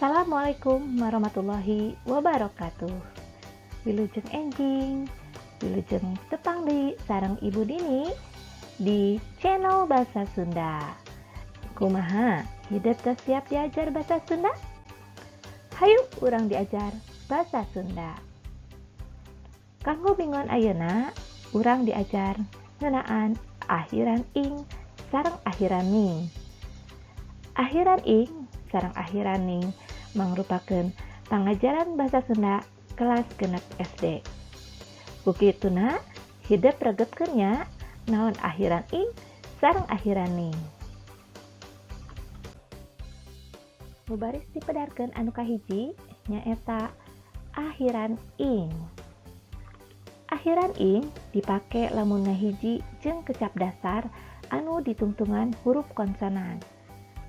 Assalamualaikum warahmatullahi wabarakatuh. Wilujeng enjing, wilujeng tepang deui sareng Ibu Dini di channel Bahasa Sunda. Kumaha, hidep teh siap diajar bahasa Sunda? Hayu urang diajar bahasa Sunda. Kanggo minggon ayeuna, urang diajar ngeunaan akhiran ing sareng akhiran ning. Akhiran ing sareng akhiran ning mangrupakeun pangajaran bahasa Sunda kelas 6 SD. Ku kituna hidep regepkeun nya naon akhiran ing sareng akhiran ning. Nu baris dipedarkeun anu kahiji nyaeta akhiran ing. Akhiran ing dipake lamun ngahiji jeung kecap dasar anu ditungtungan huruf konsonan.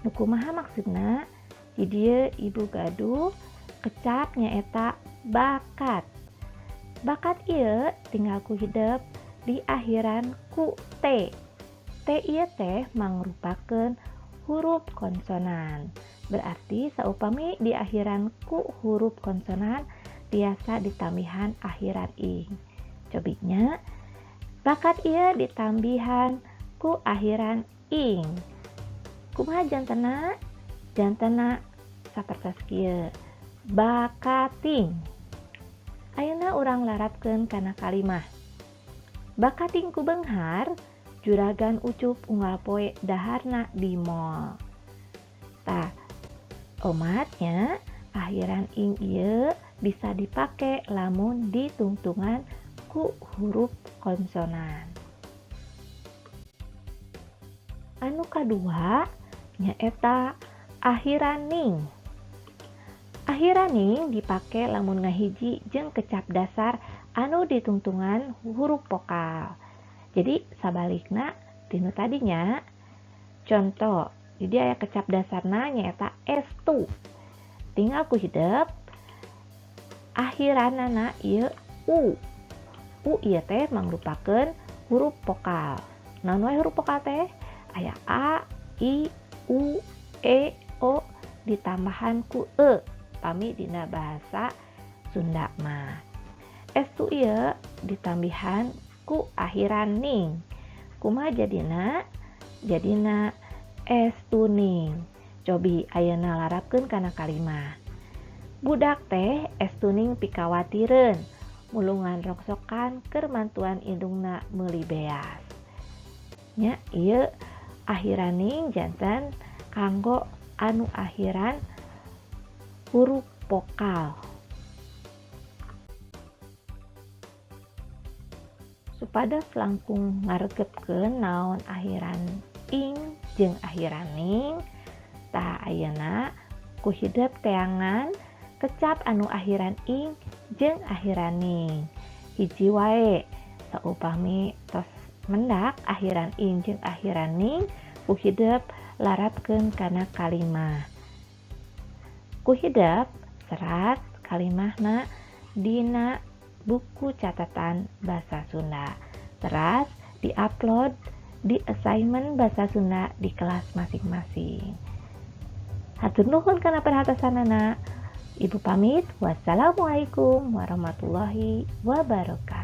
Nu kumaha maksudna? Di dieu ibu gaduh kecap nyaeta bakat. Bakat ieu tinggal ku hidep diakhiran ku T. T ieu teh mangrupakeun huruf konsonan. Berarti saupami diakhiran ku huruf konsonan tiasa ditambihan akhiran ing. Cobi nya, bakat ieu ditambihan ku akhiran ing. Kumaha jantenna? Jantenna sapertos kieu, bakating. Ayeuna urang larapkeun kana kalimah. Bakating ku beunghar, Juragan Ucup unggal poe daharna di mall. Tah, omatnya akhiran ing ieu bisa dipake lamun ditungtungan ku huruf konsonan. Anu kadua nyaeta akhiran ning. Akhiran ning dipake lamun ngahiji jeung kecap dasar anu ditungtungan huruf vokal. Jadi sabalikna tinu tadinya. Contoh, jadi aya kecap dasarna nyaeta estu. Tinggal ku hidep akhiranana ieu u. U ieu teh mangrupakeun huruf vokal. Naon wae huruf vokal teh? Aya a, i, u, e, o ditambahan ku e pami dina bahasa Sunda mah. Estu ieu ditambihan ku akhiran ning. Kumaha jadina? Jadina estuning. Cobi ayeuna larapkeun kana kalimah. Budak teh estuning pikawatireun mulungan rongsokan keur mantuan indungna meuli beas. Nya, ieu akhiran ning janten kanggo anu akhiran huruf vokal. Supados langkung ngaregepkeun naon akhiran ing jeung akhiran ning, tah ayeuna ku hidep teangan kecap anu akhiran ing jeung akhiran ning. Hiji wae, saupami tos mendak akhiran ing jeung akhiran ning, ku hidep larapkeun kana kalimah. Ku hidep serat kalimahna dina buku catatan bahasa Sunda. Teras diupload di assignment bahasa Sunda di kelas masing-masing. Hatur nuhun kana perhatosanana. Ibu pamit. Wassalamualaikum warahmatullahi wabarakatuh.